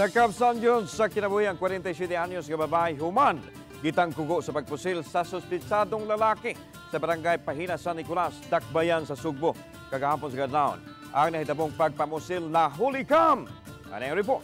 Nakabsan yun sa kinabuhi ang 47 anyos nga babae human gitangkugo sa pagpusil sa suspitsadong lalaki sa barangay Pahina, San Nicolas, Dakbayan sa Sugbo, kagahapon sa kadlawon. Ang nahitabong pagpamusil na hulikam. Ano yung report?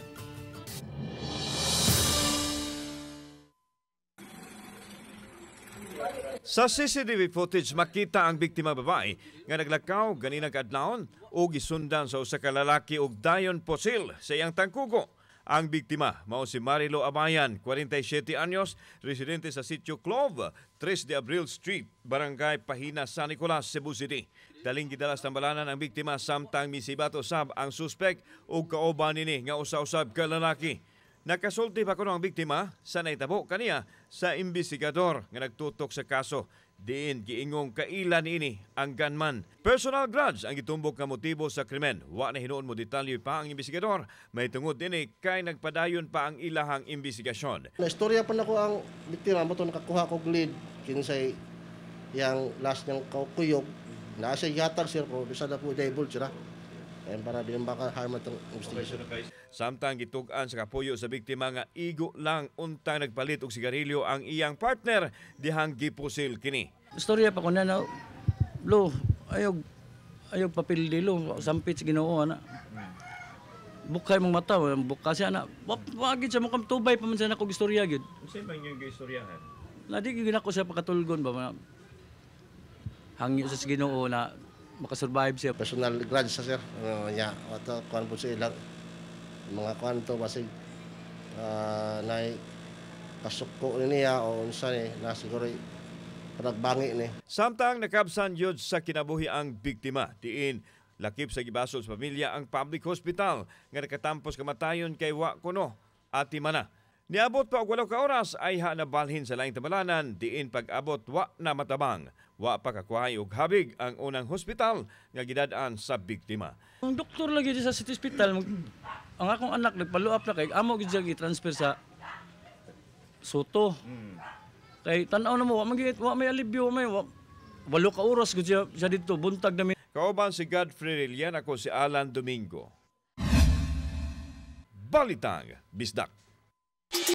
Sa CCTV footage makita ang biktima babae nga naglakaw ganinang kadlawon o gisundan sa usa ka lalaki og dayon pusil sa iyang tangkugo. Ang biktima mao si Marilo Abayan, 47 anyos, residente sa Sitio Clove, 3 de Abril Street, Barangay Pahina, San Nicolas, Cebu City. Daling gidala sa tambalanan ang biktima samtang misibato sab ang suspek ug kauban nini nga usa-usab ka lalaki. Nakasulti pa kuno ang biktima sa nahitabo kaniya sa imbestigador nga nagtutok sa kaso. Diin giingong kaila niini ang gunman. Personal grudge ang gitumbok nga motibo sa krimen. Wa na hinuon mo detalye pa ang imbestigador. May tungod dinhi kay nagpadayon pa ang ilahang imbestigasyon. Na istorya pa nako ang biktima mo to nakakuha kog lead kinsay yang last niyang kuyog naa siya gihatag sir ko bisan na po divulge ra. Kaya para di baka harm atong investigation. Samtang gitug-an sa kapuyo sa biktima nga igo lang untang nagpalit og sigarilyo ang iyang partner dihang gipusil kini. Istorya pa ko na na lo ayog ayog papel dilo sampit sa Ginoo ana. Bukay mong mata, buka siya ana. Wa gid siya mukhang tubay pa man siya nako istorya gid. Unsa man yung gistoryahan? Na di gyud nako siya pakatulgon ba. Hangyo sa Ginoo na makasurvive siya. Personal grudge sa sir. Nya ato kuan po sa ilang mga kuan to basig nay kasuko niya o unsa ni na siguro nagbangi ni. Samtang nakabsan yun sa kinabuhi ang biktima, diin lakip sa gibasol sa pamilya ang public hospital nga nakatampos kamatayon kay wa kuno atimana. Niabot pa og 8 ka oras ay ha nabalhin sa laing tamalanan, diin pag-abot wa na matabang. Wa pa kakuhay og habig ang unang hospital nga gidad-an sa biktima. Ang doktor lagi sa City Hospital, ang akong anak nagpaluap na kay amo gid siya gi-transfer sa Soto. Kay tan-aw na mo, wa may alibyo, may 8 ka oras gud siya didto buntag na mi. Kauban si Godfrey Rilian, ako si Alan Domingo. Balitang Bisdak.